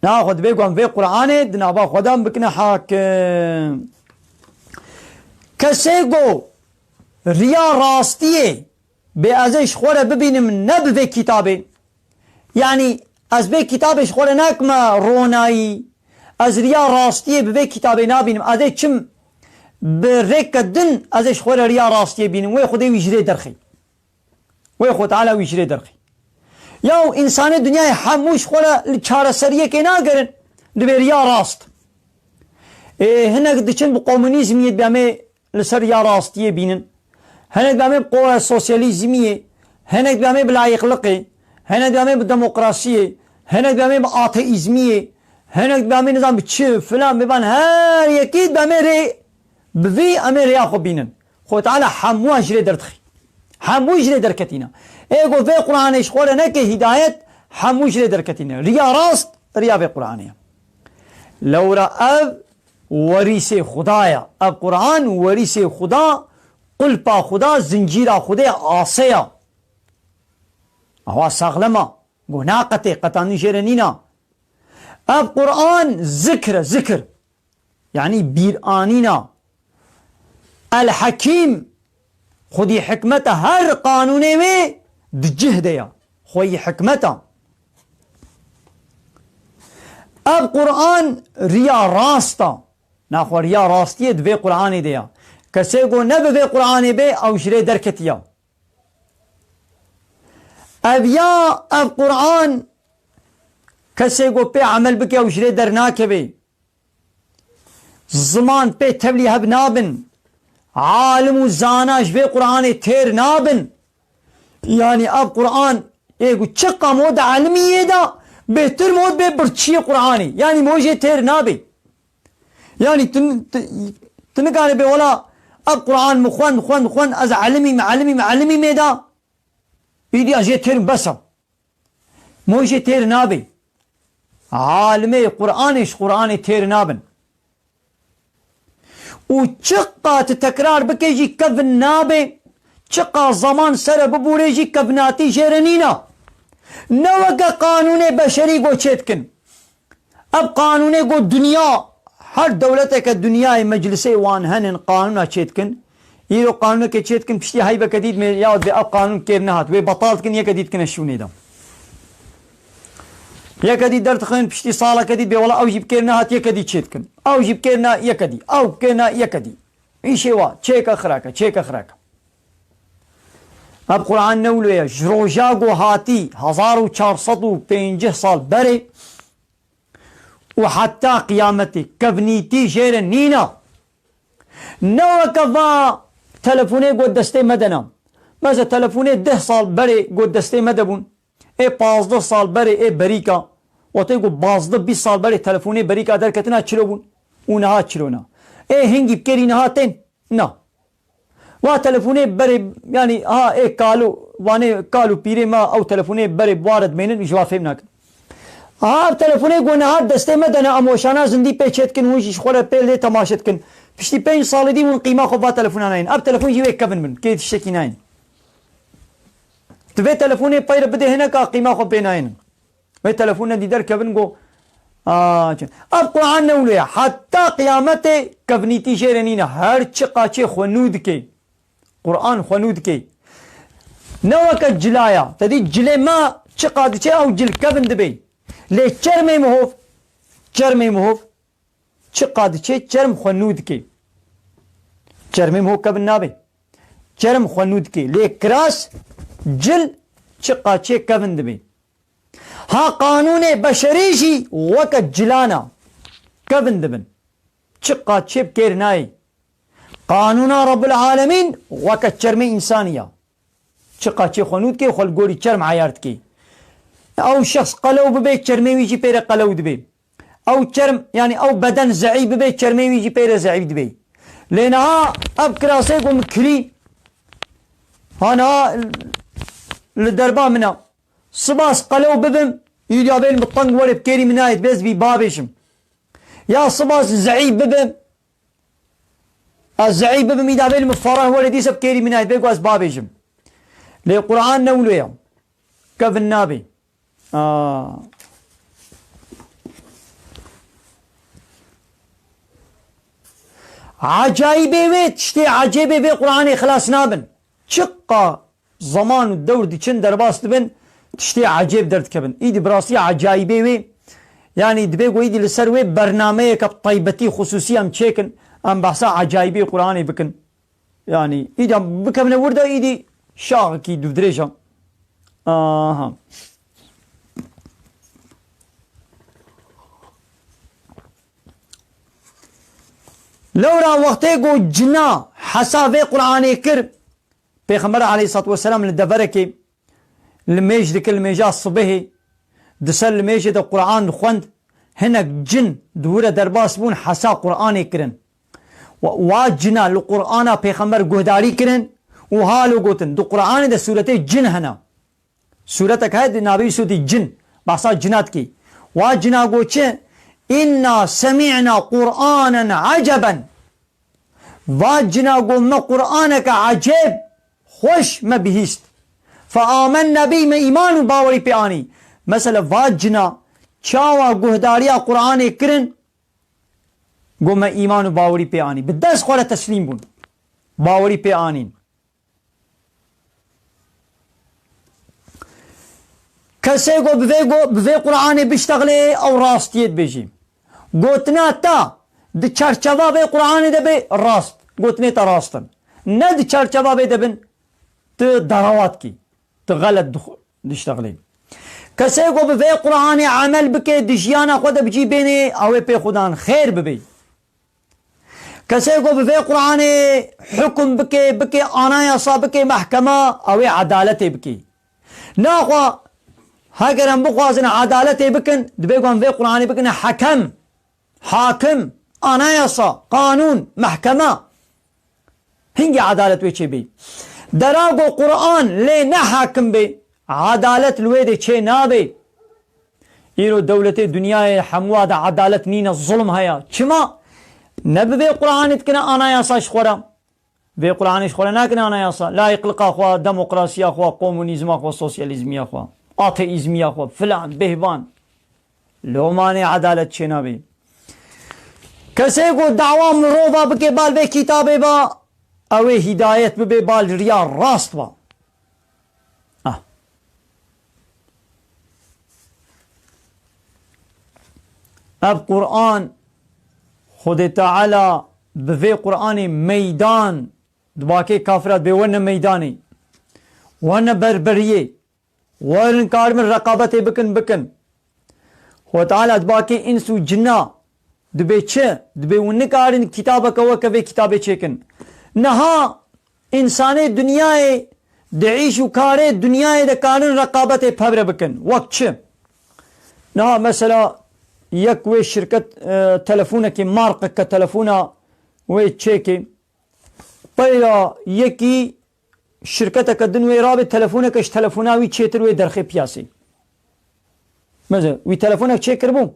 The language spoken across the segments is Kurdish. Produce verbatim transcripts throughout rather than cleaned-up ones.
Naxwe dibê ku em vê Qur'anê di nava xwe de em bikine hakim. Kesê ku riya rastiyê bê ez ê ji xwe re bibînim ne bi vê kitabê. Yanî ez vê kitabê ji xwe re nakime ronayî. Ez riya rastiyê bi vê kitabê nabînim. Ez ê çim bi rêke din ez ê ji xwe re riya rastiyê bînim. Wê Xwedê wî ji rê derxî. Wê Xwe Teala wî ji rê derxî. Yaw, însanê dinyayê hemû ji xwe re li çareseriyekê nagerin. Dibê riya rast. Ê, hinek diçin bi komunîzmiyê dibê em ê li ser riya rastiyê bînin. Hinek dibê em ê bi ko-, sosyalîzmiyê. Hinek dibê em ê bi layîqliqê. Hinek dibê em ê bi demokrasiyê. Hinek dibê em ê bi ateîzmiyê. Hinek dibê em ê nizam bi çi, filan, biban her yekî dibê em ê rê Bi vî em ê riya xwe bînin. Xwe Teala hemûyan ji rê derdixî. Hemû ji rê derketîne. Ê ku vê Qur'anê ji xwe re neke hîdayet, hemû ji rê derketîne. Riya rast, riya vê Qur'anê ye. Lewra ev werîsê Xuda ye. Ev Qur'an werîsê Xuda, qulpa Xuda, zincîra Xwedê, asê ye. Ewa saxlema. Go naqetê, qetandin jê re nîna. Ev Qur'an zikr e, zikr. Yanî bîranîna. El Hekîm, xwedî hikmeta her qanûnê wê di cih de ya. Xweyî hikmeta. Ev Qur'an riya rast a. Naxwe riya rastiyê di vê Qur'anê de ya. Kesê ku ne bi vê Qur'anê bê, ew ji rê derketiya. Ev ya, ev Qur'an kesê ku pê emel bike, ew ji rê dernakeve. Ziman pê tevlî hev nabin. Alim û zana ji vê Qur'anê têr nabin. Yanî ev Qur'an ê ku çiqa mod elimî yê de bêhtir mod bê birçiyê Qur'anê. Yanî mo jê têr nabê. Yanî tu, tu, tu nikarê bê wela ev Qur'an min xwend, xwend, xwend, ez elimî me, elimî me, elimî me da. Îdiya jê têr bes e. Mo jê têr nabê. Alimê Qur'anê ji Qur'anê têr nabin. Û çiqa tu tekrar bikê jî kevin nabê, çiqa zeman sere bibûrê jî kevinatî jê re nîna. Ne weke qanûnê beşerî go çê dikin. Ev qanûnê go dinya, her dewleteke dinyayê meclisê wan henin, qanûna çê dikin. Îro qanûneke çê dikin, piştî heyveke dî dimê, ya divê ev qanûn kêr nehat. Wê betal dikin, yeke dî dikine şûnê de. Yeke dî derdixin, piştî saleke dî bê wela ew jî bi kêr nehat, yeke dî çê dikin. Ew jî bi kêr ne, yeke dî. Ew bi kêr ne, yeke dî. Îşê wa, çêke xirake, çêke xirake. Ev Qur'an ne wilo ye. Ji roja ku hatî, hezar û çar sed û pêncî sal berê, û heta qiyametê kevnîtî jê re nîna. Ne weke va telefonê got destê me de na. Mesela telefonê deh sal berê got destê me de bûn. Ê pazdeh sal berê ê berîka. Wextê got pazdeh bîst sal berê telefonê berîka derketina çilo bûn. Û niha çilo na. Ê hingî bi kêrî niha tên? Na. Va telefonê berê, yanî, ha, ê kalo, vanê kal û pîrê me ew telefonê berê bi wa re dimênin, ji wa fêm nakin. Ha, ev telefonê ku niha destê me de ne, em weşana zindî pê çê dikin, hûn jî ji xwe re pê lê temaşe dikin. Piştî pênc salî dî hûn qîma xwe va telefona nayên. Ev telefon jî wê kevin bin, kê tiştekî nayên. Tu vê telefonê pey re bidê hineka qîma xwe pê nayênin. Wê telefon nedî derkevin go, a, çi? Ev Qur'an ne wilo ye. Heta qiyametê kevnîtî jê re nîne. Her çiqa çê xwe nû dike. Qur'an xwe nû dike. Ne weke cila ya. Te dî cilê me çiqa diçe ew cil kevin dibe. Lê çermê mihov, çermê mihov çiqa diçe çerm xwe nû dike. Çermê mihov kevin nabe. Çerm xwe nû dike. Lê kiras, cil çiqa çê kevin dibe. Ha qanûnê beşerî jî weke cilana kevin dibin. Çiqa çê bi kêr nayê. Qanûna Rabbul Alemîn weke çermê însanî ya. Çiqa çê xwe nû dikê, xwe li gorî çerm eyar dikê. Ew şexs qelew bibe, çermê wî jî pê re qelew dibe. Ew çerm, yanî ew beden zeîf bibe, çermê wî jî pê re zeîf dibe. Lê niha ev kirasê ku min kirî, ha niha li derba min e. Sibas qelew bibim, îdiya bên bi teng werê bi kêrî min nayê, dibê ez vî bavêjim. Ya sibas zeîf bibim, ez zeîf bibim, îdiya bên min ferah werê dîse bi kêrî min nayê, dibê ku ez bavêjim. Lê Qur'an ne wilo ye. Kevin nabê. Aa. Ecayîbê wê, tiştê ecêbê vê Qur'anê xilas nabin. Çiqa zaman û dewr diçin derbas dibin, tiştê ecêb derdikevin. Îdî bi rastî ecayîbê wê, yanî dibê ku îdî li ser wê bernameyeke taybetî xusûsî em çêkin, em behsa ecayîbê Qur'anê bikin. Yanî îdî em bikevine wir de îdî şaxekî dûvdirêj e. Aha. Lewra wextê ku cina hesa vê Qur'anê kir, Pêxember aleyhissalatu vesselam li deverekê limêj dikir, limêja sibehê, di ser limêjê de Qur'an dixwend, hinek cin di wir re derbas bûn, hesa Qur'anê kirin. Wa, wa cina li Qur'ana Pêxember guhdarî kirin û halo gotin, di Qur'anê de sûretê cin hene. Sûretek heye di navê wî sûretî cin, behsa cina dikî. Wa cina got çi? "Inna semî'na Qur'anen eceben." Va cina got, "Me Qur'aneke ecêb, xweş me bihîst. Fe amenne bî, me îman û bawerî pê anî." Mesela va cina çawa guhdariya Qur'anê kirin, got, "Me îman û bawerî pê anî." Bi dest xwe re teslîm bûn. Bawerî pê anîn. Kesê ku bi vê, ku bi vê Qur'anê biştexlê, ew rastiyê dibêjî. Gotina te di çarçeva vê Qur'anê de bê rast. Gotinê te rast in. Ne di çarçeva vê de bin, tu derawat kî. Tu xelet dix-, diştexlê. Kesê ku bi vê Qur'anê emel bike, di jiyana xwe de bi cî bênê, ew ê pê xudan xêr bibê. Kesê ku bi vê Qur'anê hukum bike, bike anayasa, bike mehkema, ew ê edaletê bike. Naxwe heger em bixwazin edaletê bikin, dibê ku em vê Qur'anê bikine hekem, hakim, anayasa, qanûn, mehkema. Hingî edalet wê çêbê. Dera ku Qur'an lê ne hakim bê, edalet li wê de çê nabê. Îro dewletê dinyayê hemûa de edalet nîne, zulm heye. Çima? Ne bi vê Qur'anê dikine anayasa ji xwe re. Vê Qur'anê ji xwe re nakine anayasa. Layîqlika xwe, demokrasiya xwe, komunîzma xwe, sosyalîzmiya xwe, ateîzmiya xwe, filan, bêhvan. Lomanê edalet çênabê. Kesê ku dawa mirova bike bal vê kitabê ba, ew ê hîdayet bibe bal riya rast ba. Ah. Ev Qur'an, Xwedê Teala bi vê Qur'anê meydan dibakê kafira dibê werne meydanê. Werne berberiyê. Werin karibin reqabetê bikin, bikin. Xwe Teala dibakê îns û cina dibê çi? Dibê hûn nikarin kitabeke weke vê kitabê çêkin. Niha însanê dinyayê di îş û karê dinyayê de karin reqabetê pevre bikin. Wek çi? Niha mesela yek wê şirket, e, telefonekê marqeke telefona wê çêkê. Peyra yekî şirketeke din wê rabê telefoneke ji telefona wî çêtir wê derxê piyasê. Mesela wî telefonek çêkiribû,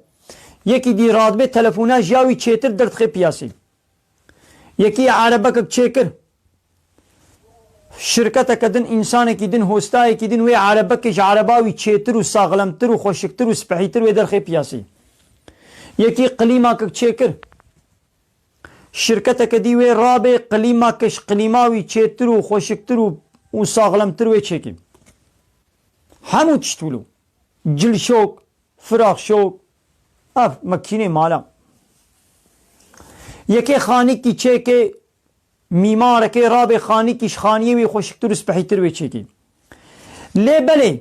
yekî dî radibê telefona ji ya wî çêtir derdixê piyasê. Yekî erebekek çêkir, şirketeke din, însanekî din, hostayekî din wê erebekê ji ereba wî çêtir û saxlemtir û xweşiktir û spehîtir wê derxê piyasê. Yekî qilîmakek çêkir, şirketeke dî wê rabê qilîmakek ji qilîma wî çêtir û xweşiktir û, û saxlemtir wê çêkî. Hemû tişt wilo. Cilşok, firaxşok, ev makînê mala. Yekê xanîkî çêkê, mîmarekê rabê xanîkî ji xaniyê wî xweşiktir û spehîtir wê çêkî. Lê belê,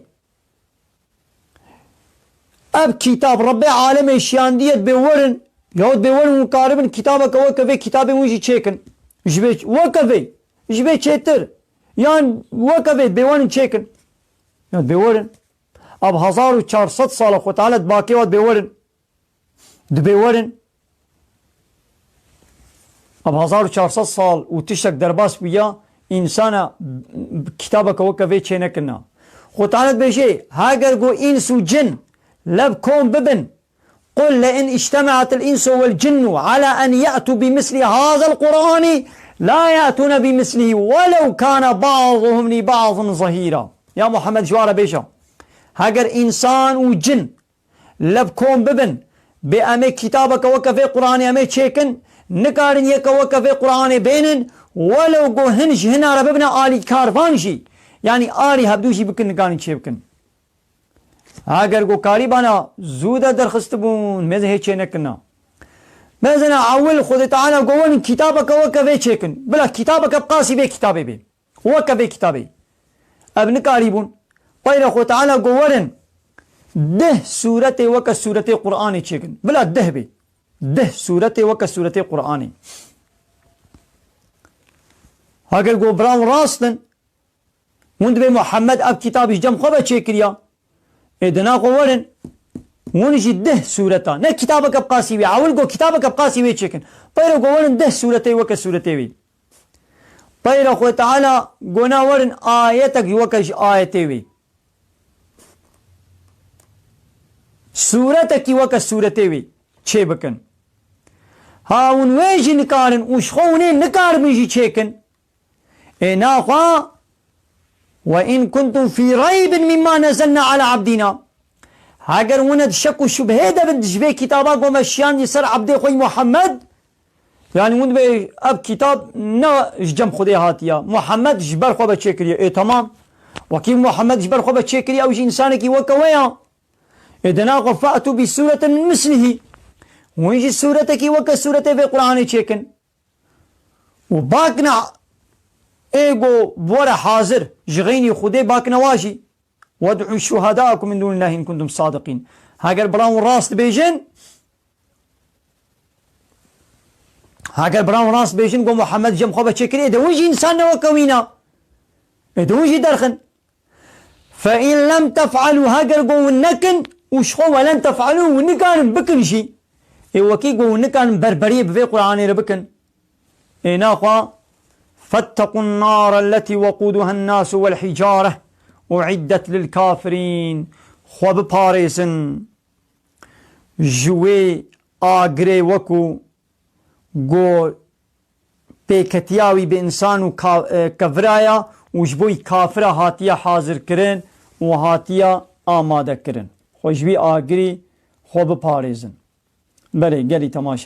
ev kitab Rebbê alemê şiyandiye dibê werin, yahut bê werin hûn karibin kitabeke weke vê kitabê hûn jî çêkin. Ji vê weke vê, ji vê çêtir, yan weke vê dibê werin çêkin. Yan dibê werin. Ev hezar û çar sed sal e Xwe Teala dibakê wa dibê werin. Dibê werin. Ev hezar û çar sed sal û tiştek derbas bûya, însana kitabeke weke vê çênekirina. Xwe Teala dibêje, heger ku îns û cin lev kom bibin, قل لئن اجتمعت الإنس والجن على أن يأتوا بمثل هذا القرآن لا يأتون بمثله ولو كان بعضهم لبعض ظهيرا. Ya Muhammed, ji wan re bêje, heger însan û cin lev kom bibin, bê em ê kitabeke weke vê Qur'anê em ê çêkin, Nikarin yeke weke vê Qur'anê bênin, welew go hin ji hina re bibine alîkar van jî. Yanî alî hevdû jî bikin, nikarin çê bikin. Heger go karîbana zû de derxistibûn, mêze hê çê nekirina. Mezena ewil Xwedê Teala go werin kitabeke weke vê çêkin. Bila kitabeke bi qasî vê kitabê bê. Weke vê kitabê. Ev nikarîbûn. Peyre Xwedê Teala go werin deh sûretê weke sûretê Qur'anê çêkin. Bila deh bê. Deh sûretê weke sûretê Qur'anê. Heger go bira wan rast in, hûn dibê Muhammed ev kitabî ji cem xwe ve çêkiriya. Ê dina xwe werin. Hûn jî deh sûreta. Ne kitabeke bi qasî wê. Ewil go kitabeke bi qasî wê çêkin. Peyre go werin deh sûretê weke sûretê wê. Peyre Xwedê Teala go na werin ayetek weke ji ayetê wê. Sûretekî weke sûretê wê çê bikin. Ha hûn wê jî nikarin û ji xwe hûn ê nikaribin jî çêkin. Ê naxwe, "Ve in kuntum fî reybin mimma nezelna ala abdîna." Heger hûn di şek û şubhê de bin ji vê kitaba ku me şiyandî ser ebdê xwe yî Muhammed, yanî hûn dibê ev kitab ne ji cem Xwedê hatiya. Muhammed ji ber xwe ve çêkiriye. Ê temam. Wekî Muhammed ji ber xwe ve çêkiriye, ew jî însanekî weke we ya. Ê dina xwe fe'tû bi sûretin min mislihî. Hûn jî sûretekî weke sûretê vê Qur'anê çêkin. Û bakna ê go bi we re hazir ji xeynî Xwedê bakna wa jî. "Wed'u şuheda'akum min dûnillâhi in kuntum sadiqîn." Heger bira wan rast bêjin, heger bira wan rast bêjin, go Muhammed cem xwe ve çêkirî, ê de hûn jî însan ne weke wîna. Ê de hûn jî derxin. "Fe in lem tef'alû", heger go hûn nekin û ji xwe "we len tef'alû", hûn nikarin bikin jî. Ê wekî go hûn nikarin berberiyê bi vê Qur'anê re bikin. Ê naxwe, "Fettequn nara lletî weqûduhen nasu wel hicare, uiddet lil kafirîn." Xwe biparêzin ji wê agirê wekû go pêketiya wî bi însan û ka-, e, keviraya û ji bo wî kafira hatiye hazirkirin û hatiye amadekirin. Xwe ji wî agirî xwe biparêzin. Belê, gelî temaşe.